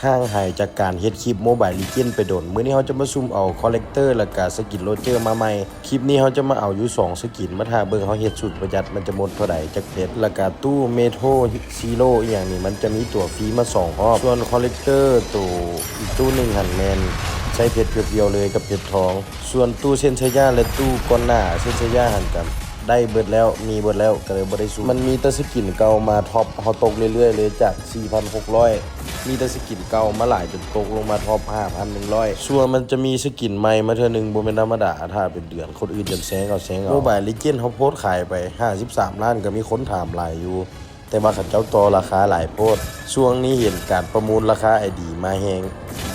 ຫ່າງຫາຍຈາກການເຮັດຄລິບ Mobile Legend ໄປດົນ. ມື້ນີ້ເຮົາຈະມາຊຸ່ມເອົາ Collector ແລ້ວກະ Skin Roger ມາໃໝ່. ຄລິບນີ້ເຮົາຈະມາເອົາຢູ່ສອງ Skin ມາຖ້າເບິ່ງເຮົາເຮັດສູດປະຢັດ ມັນຈະໝົດເທົ່າໃດ ຈັກເພັດ. ແລ້ວກະຕູ້ Metal Zero ອີ່ຫຍັງນີ້ ມັນຈະມີຕົວຟຣີມາສອງຮອບ. ສ່ວນ Collector ໂຕອີກຕູ້ໜຶ່ງຫັ້ນແມ່ນໃຊ້ເພັດພຽວໆເລີຍກັບເພັດທອງ. ສ່ວນຕູ້ເຊັນໄຊຢາ ແລະ ຕູ້ກ່ອນໜ້າເຊັນໄຊຢາຫັ້ນກະໄດ້ເບິດແລ້ວ ມີເບິດແລ້ວ ກະເລີຍບໍ່ໄດ້ຊຸ່ມ. ມັນມີແຕ່ສະກິນເກົ່າມາທັອບເຮົາຕົກເລື້ອຍໆເລີຍ ຈາກສີ່ພັນຫົກຮ້ອຍ ມີແຕ່ສະກິນເກົ່າມາຫຼາຍຈົນຕົກລົງມາທັອບຫ້າພັນໜຶ່ງຮ້ອຍ. ສ່ວນມັນຈະມີສະກິນໃໝ່ມາເທື່ອໜຶ່ງ ບໍ່ແມ່ນທຳມະດາ ຖ້າເປັນເດືອນ ຄົນອື່ນຈົນແຊງເອົາແຊງເອົາ. Mobile Legend ເຮົາໂພສຂາຍໄປຫ້າສິບສາມລ້ານ ກະມີຄົນຖາມຫຼາຍຢູ່. ແຕ່ວ່າເຂົາເຈົ້າຕໍ່ລາຄາຫຼາຍໂພດ. ຊ່ວງນີ້ເຫັນການປະມູນລາຄາ ID ມາແຮງ.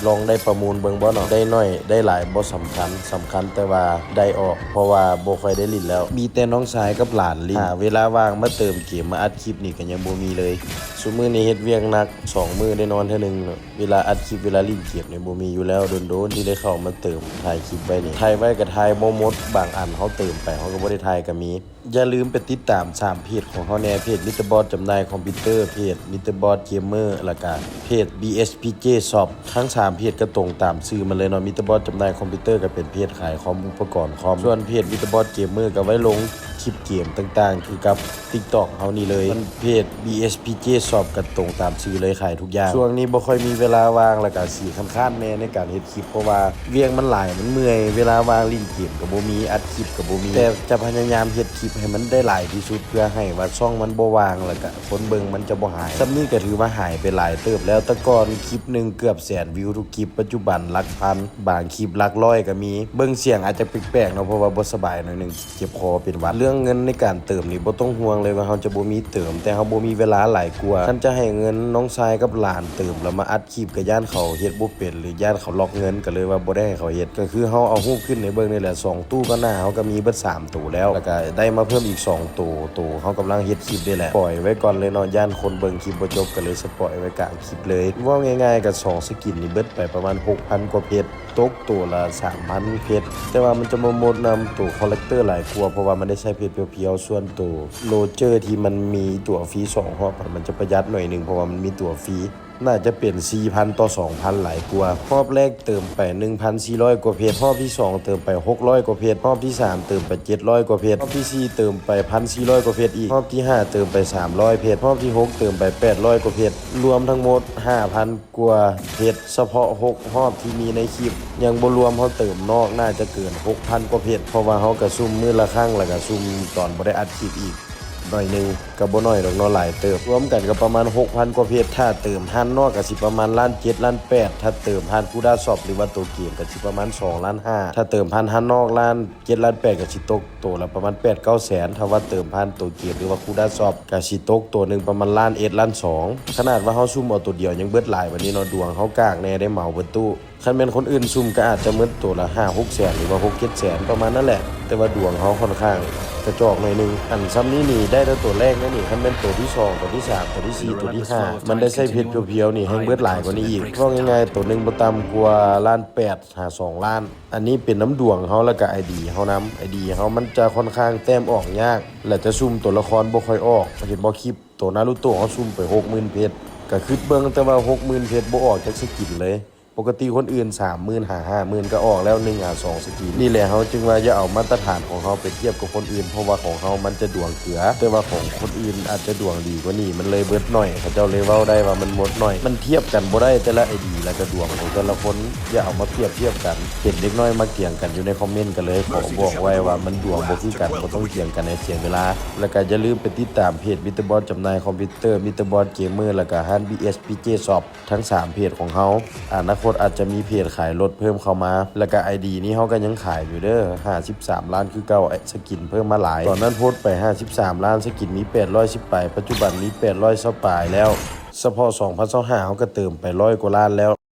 ລອງໄດ້ປະມູນເບິ່ງບໍ່ເນາະ? ໄດ້ໜ້ອຍໄດ້ຫຼາຍບໍ່ສຳຄັນ, ສຳຄັນແຕ່ວ່າໄດ້ອອກ ເພາະວ່າບໍ່ຄ່ອຍໄດ້ຫຼິ້ນແລ້ວ. ມີແຕ່ນ້ອງຊາຍກັບຫຼານຫຼິ້ນ. ຫາເວລາວ່າງມາເຕີມເກມ ມາອັດຄລິບນີ້ກະຍັງບໍ່ມີເລີຍ. ຊຸມື້ນີ້ເຮັດວຽກໜັກ, ສອງມື້ໄດ້ນອນເທື່ອໜຶ່ງ. ເວລາອັດຄລິບ ເວລາຫຼິ້ນເກມນີ້ບໍ່ມີຢູ່ແລ້ວ. ດົນໆທີ່ໄດ້ເຂົ້າມາເຕີມ ຖ່າຍຄລິບໄວ້ນີ້. ຖ່າຍໄວ້ກະຖ່າຍບໍ່ໝົດ, ບາງອັນເຮົາເຕີມໄປ ເຮົາກະບໍ່ໄດ້ຖ່າຍກະມີ. ຢ່າລືມໄປຕິດຕາມສາມເພຈຂອງເຮົາແດ່, ເພຈ Mister Boss ຈຳໜ່າຍຄອມພິວເຕີ, ເພຈ Mister Boss Gamer ແລ້ວກະເພຈ BSPJ Shop. ທັງສາມເພຈກະຕົງຕາມຊື່ມັນເລີຍເນາະ. Mister Boss ຈຳໜ່າຍຄອມພິວເຕີກະເປັນເພຈຂາຍຄອມ ອຸປະກອນຄອມ, ສ່ວນເພຈ Mister Boss Gamer ກະໄວ້ລົງຄລິບເກມຕ່າງໆ ຄືກັບ TikTok ເຮົານີ້ເລີຍ. ສ່ວນເພຈ BSPJ Shop ກະຕົງຕາມຊື່ເລີຍ, ຂາຍທຸກຢ່າງ. ຊ່ວງນີ້ບໍ່ຄ່ອຍມີເວລາວ່າງ ແລ້ວກະຊິຄ້ານໆແດ່ໃນການເຮັດ ຄລິບ ເພາະວ່າວຽກມັນຫຼາຍ ມັນເມື່ອຍ, ເວລາວ່າງຫຼິ້ນເກມກະບໍ່ມີ, ອັດຄລິບກະບໍ່ມີ. ແຕ່ຈະພະຍາຍາມເຮັດຄລິບໃຫ້ມັນໄດ້ຫຼາຍທີ່ສຸດ ເພື່ອໃຫ້ວ່າຊ່ອງມັນບໍ່ວ່າງ ແລ້ວກະຄົນເບິ່ງມັນຈະບໍ່ຫາຍ. ສ່ຳນີ້ກະຖືວ່າຫາຍໄປຫຼາຍເຕີບແລ້ວ. ແຕ່ກ່ອນຄລິບໜຶ່ງເກືອບແສນວິວທຸກຄລິບ, ປັດຈຸບັນຫຼັກພັນ, ບາງຄລິບຫຼັກຮ້ອຍກະມີ. ເບິ່ງສຽງອາດຈະແປກໆເນາະ ເພາະວ່າບໍ່ສະບາຍໜ້ອຍໜຶ່ງ, ເຈັບຄໍເປັນຫວັດ. ເລື່ອງເງິນໃນການເຕີມນີ້ບໍ່ຕ້ອງຫ່ວງເລີຍວ່າເຮົາຈະບໍ່ມີເຕີມ, ແຕ່ເຮົາບໍ່ມີເວລາຫຼາຍກວ່າ. ຄັນຈະໃຫ້ເງິນນ້ອງຊາຍກັບຫຼານເຕີມ ແລ້ວມາອັດ ຄລິບກະຢ້ານເຂົາເຮັດບໍ່ເປັນ ຫຼືຢ້ານເຂົາລັອກເງິນ ກະເລີຍວ່າບໍ່ໄດ້ໃຫ້ເຂົາເຮັດ. ກະຄືເຮົາເອົາຮູບຂຶ້ນໃຫ້ເບິ່ງນີ້ແຫຼະ ສອງຕູ້ກ່ອນໜ້າເຮົາກະມີເບິດສາມໂຕແລ້ວ ແລ້ວກະໄດ້ມາເພີ່ມອີກສອງໂຕ. ໂຕເຮົາກຳລັງເຮັດຄລິບນີ້ແຫຼະ ປ່ອຍໄວ້ກ່ອນເລີຍເນາະ ຢ້ານຄົນເບິ່ງຄລິບບໍ່ຈົບ ກະເລີຍສະປອຍໄວ້ກາງຄລິບເລີຍ. ເວົ້າງ່າຍໆ ກະສອງສະກິນນີ້ເບິດໄປປະມານຫົກພັນກວ່າເພັດ ຕົກໂຕລະສາມພັນເພັດ ແຕ່ວ່າມັນຈະບໍ່ໝົດນຳໂຕ Collector ຫຼາຍກວ່າ ເພາະວ່າມັນໄດ້ໃຊ້ເພັດພຽວໆ. ສ່ວນໂຕ Roger ທີ່ມັນມີຕົວຟຣີສອງຮອບ ມັນຈະປະຢັດໜ້ອຍໜຶ່ງ ເພາະວ່າມັນມີຕົວຟຣີ. ໜ້າຈະເປັນສີ່ພັນຕໍ່ສອງພັນ ຫຼາຍກວ່າ. ຮອບແລກເຕີມໄປໜຶ່ງພັນສີ່ຮ້ອຍກວ່າເພັດ, ຮອບທີສອງເຕີມໄປຫົກຮ້ອຍກວ່າເພັດ, ຮອບທີສາມເຕີມໄປເຈັດຮ້ອຍກວ່າເພັດ, ຮອບທີສີ່ເຕີມໄປພັນສີ່ຮ້ອຍກວ່າເພັດອີກ, ຮອບທີຫ້າເຕີມໄປສາມຮ້ອຍເພັດ, ຮອບທີຫົກເຕີມໄປແປດຮ້ອຍກວ່າເພັດ, ລວມທັງໝົດຫ້າພັນກວ່າເພັດ. ສະເພາະຫົກຮອບທີ່ມີໃນຄລິບ ຍັງບໍ່ລວມເຮົາເຕີມນອກ ໜ້າຈະເກີນຫົກພັນກວ່າເພັດ ເພາະວ່າເຮົາກະຊຸ່ມມື້ລະຄັ້ງ ແລ້ວກະຊຸ່ມຕອນບໍ່ໄດ້ອັດຄລິບອີກ ໜ້ອຍໜຶ່ງ ກະບໍ່ໜ້ອຍດອກເນາະ ຫຼາຍເຕີບ. ລວມກັນກະປະມານຫົກພັນກວ່າເພັດ. ຖ້າເຕີມຮ້ານນອກກະຊິປະມານລ້ານເຈັດ ລ້ານແປດ, ຖ້າເຕີມຜ່ານ Kuda Shop ຫຼືວ່າໂຕເກມກະຊິປະມານສອງລ້ານຫ້າ. ຖ້າເຕີມຜ່ານຮ້ານນອກ ລ້ານເຈັດ ລ້ານແປດ ກະຊິຕົກໂຕລະປະມານແປດ ເກົ້າແສນ. ຖ້າວ່າເຕີມຜ່ານໂຕເກມ ຫຼືວ່າ Kuda Shop ກະຊິຕົກໂຕໜຶ່ງປະມານລ້ານເອັດ ລ້ານສອງ. ຂະໜາດວ່າເຮົາຊຸ່ມເອົາໂຕດຽວຍັງເບິດຫຼາຍປານນີ້ເນາະ, ດວງເຮົາກາກແດ່ໄດ້ເໝົາເບິດຕູ້. ຄັນແມ່ນຄົນອື່ນຊຸ່ມກະອາດຈະໝົດໂຕລະຫ້າຫົກແສນ ຫຼືວ່າຫົກເຈັດແສນ ປະມານນັ້ນແຫຼະ, ແຕ່ວ່າດວງເຮົາຂ້ອນຂ້າງກະຈອກໜ້ອຍໜຶ່ງ. ອັນຊ່ຳນີ້ນີ້ໄດ້ແຕ່ໂຕແລກເດ້ນີ້, ຄັນແມ່ນໂຕທີສອງ ໂຕທີສາມ ໂຕທີສີ່ ໂຕທີຫ້າ ມັນໄດ້ໃຊ້ເພັດພຽວໆນີ້ ແຮ່ງເບິດຫຼາຍກວ່ານີ້ອີກ. ເວົ້າງ່າຍໆ ໂຕໜຶ່ງບໍ່ຕ່ຳກວ່າລ້ານແປດຫາສອງລ້ານ. ອັນນີ້ເປັນນຳດວງເຮົາ ແລ້ວກະ ID ເຮົານຳ. ID ເຮົາມັນຈະຂ້ອນຂ້າງແຕ້ມອອກຍາກ ແລະ ຈະຊຸ່ມໂຕລະຄອນບໍ່ຄ່ອຍອອກ. ເຫັນບໍ່ ຄລິບໂຕນາຣູໂຕະ ເຮົາຊຸ່ມໄປຫົກໝື່ນເພັດ, ກະຄຶດເບິ່ງ ແຕ່ວ່າຫົກໝື່ນເພັດບໍ່ອອກຈັກສະກິນເລີຍ. ປົກກະຕິຄົນອື່ນສາມໝື່ນຫາຫ້າໝື່ນກະອອກແລ້ວ ໜຶ່ງຫາສອງສະກິນ. ນີ້ແຫຼະ ເຮົາຈຶ່ງວ່າຢ່າເອົາມາດຕະຖານຂອງເຮົາໄປທຽບກັບຄົນອື່ນ, ເພາະວ່າຂອງເຮົາມັນຈະດວງເກືອ, ແຕ່ວ່າຂອງຄົນອື່ນອາດຈະດວງດີກວ່ານີ້, ມັນເລີຍເບິດໜ້ອຍ. ເຂົາເຈົ້າເລີຍເວົ້າໄດ້ວ່າມັນໝົດໜ້ອຍ, ມັນທຽບກັນບໍ່ໄດ້ແຕ່ລະ ID ແລ້ວກະດວງຂອງແຕ່ລະຄົນ, ຢ່າເອົາມາປຽບທຽບກັນ. ເຫັນເດັກນ້ອຍມັກຖຽງກັນຢູ່ໃນຄອມເມັນ ກະເລີຍຂໍບອກໄວ້ວ່າມັນດວງບໍ່ຄືກັນ, ບໍ່ຕ້ອງຖຽງກັນໃຫ້ເສຍເວລາ. ແລ້ວກະຢ່າລືມໄປຕິດຕາມເພຈ Mister Boss ຈຳໜ່າຍຄອມພິວເຕີ, Mister Boss Gamer ແລ້ວກະຮ້ານ BSPJ Shop ທັງສາມເພຈຂອງເຮົາ. ອະນາຄົດອາດຈະມີເພຈຂາຍລົດເພີ່ມເຂົ້າມາ. ແລ້ວກະ ID ນີ້ເຮົາກະຍັງຂາຍຢູ່ເດີ, ຫ້າສິບສາມລ້ານຄືເກົ່າ, ສະກິນເພີ່ມມາຫຼາຍ. ຕອນນັ້ນໂພສໄປຫ້າສິບສາມລ້ານ, ສະກິນມີແປດຮ້ອຍສິບປາຍ, ປັດຈຸບັນມີແປດຮ້ອຍຊາວປາຍແລ້ວ. ສະເພາະສອງພັນຊາວຫ້າ ເຮົາກະເຕີມໄປຮ້ອຍກວ່າລ້ານແລ້ວ.